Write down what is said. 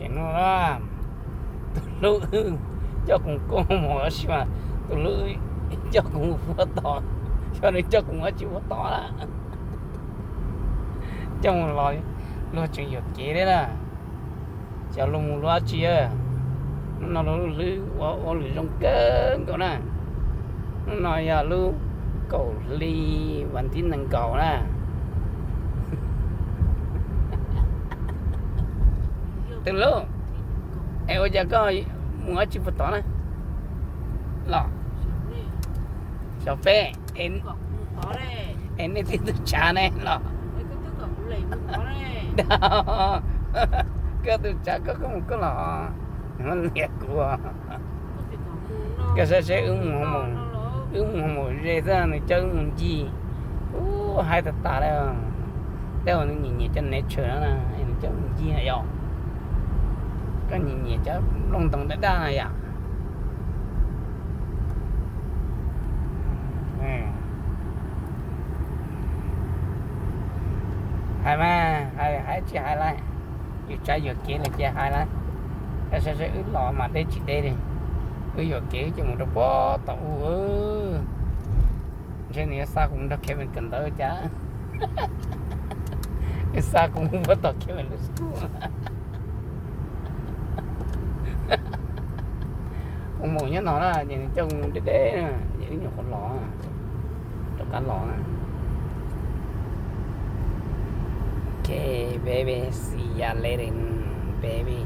Ces no na, tus hlub coj kuv koj mus ua si mas, tus hlub coj kuv mus puag tod, xyov nws coj kuv ua tsi puag tod na. Coj mus los luag tseem yuam kev thiab na. Xyov luag mus luag ua tsi. Hnub no luag hlwb ua ua lwm zoo kawg nkaus na. Hnub no yog lub kaum hli vas thib nees nkaum na. Tus hlub, es ua cas koj mus ua tsi puag tod na? Los xyov peb, es nej tib tug tshav ne los. Koj tus tshav koj, koj mus koj los, liam kuv. Koj saib seb wb mus, wb mus mus ze xwb nws coj wb mus ncig. Ub, haib tas tas li. Tej uas nws nyiam nyiam cov nature no na, nws coj mus ncig na yom. Koj nyiam nyiam cov nplooj ntoo daj daj na yom. Hais mas, hais hais tsis hais lawm, yus tsav yuam kev lawm ces hais lawm. Koj saib seb wb los mas deb tsis deb li. Wb yuam kev wb ces mus rau puag tom ub. Ntshe nws yuav xa kuv mus nrog Kevin kawm ntawv cas. Nws xa kuv mus puag tom Kevin lub school. Kuv mus nyob no na ces nws coj kuv mus deb deb na, ces wb nyuam qhuav los, rov qab los na. Okay, baby, see ya later, baby.